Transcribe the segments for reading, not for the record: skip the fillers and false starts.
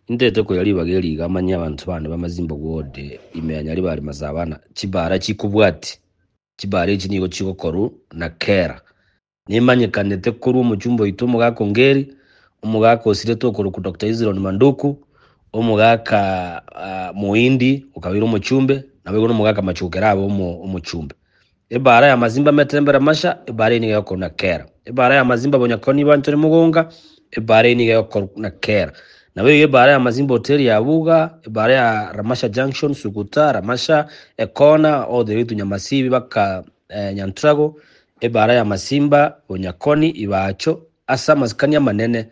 Intete koya ribaga eri iga manye abanto bane b'Amazimba Ward ime ya Nyaribari Masabana chibara chikobwati chibara echi nigo chigokorwa na kera. Nimanyekanete korwa omochumba oito omogaka Ongeri, omogaka osirete okorokwa Doctor Hezron Manduku, omogaka Moindi okabeire omochumbe, naboigo nomogaka Machogu kera abe omochumbe. Ebaara ya Mazimba Metembe Ramasha, ebaara eye nigo egokorwa na Kera. Ebaara ya Mazimba Bonyakoni Banchore Mogonga, ebaara eye nigo egokorwa na Kera. Naboigo ebaara ya Mazimba Hoteli ya Buga, ebaara ya Ramasha Junction, Suguta, Ramasha, Ekona, all the way to Nyamasibi baka Nyantrago, ebaara ya Masimba, Bonyakoni, Ibacho, ase amasikani amanene.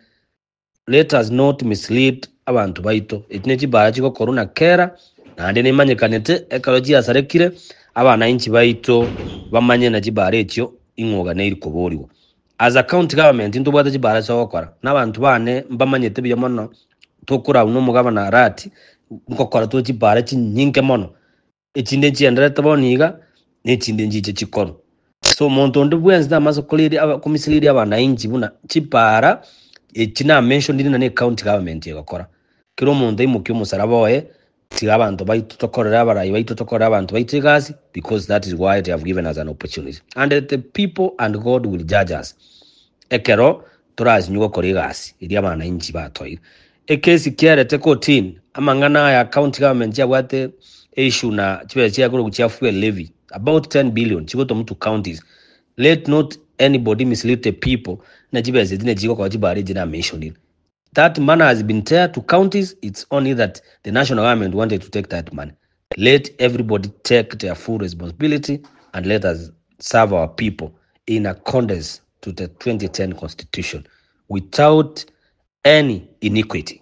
Let us not mislead abanto baito. Echi ne chibaara chigokorwa na kera, naende nimanyekanete ekero chiasarekire, abanainchi baito bamanye na chibaara echio ing'oganeiri koborigwa. As a county government ntobwate chibaara chiogokora, na abanto bane mbamanyete buya mono tokorau na omogabana Arati, nkokora tore chibaara chinyinge mono. Echinde nchienderete bono iga, na echinde nchiche chikorwe. So omonto onde bwensi namase komislead abanainchi buna chipaara echi namentionire na ne county government egokora. Kera omonto aimokie omosaraba oye, tiga abanto baito tokorere abarai baito tokorere abanto baito egasi because that is why they have given us an opportunity and the people and God will judge us ekero torasinywe gokora egasi eria abanainchi batoeire. Ekesi kiarete kotini, amang'ana aya county government chiabwate issue na chibesa chia korokwa chia fuel levy about 10 billion chigotomwa to counties. Let not anybody mislead the people na chibesa echi nechigokoa chibare echi namentionire. That money has been tear to counties, it's only that the national government wanted to take that money. Let everybody take their full responsibility and let us serve our people in accordance to the 2010 constitution without any iniquity.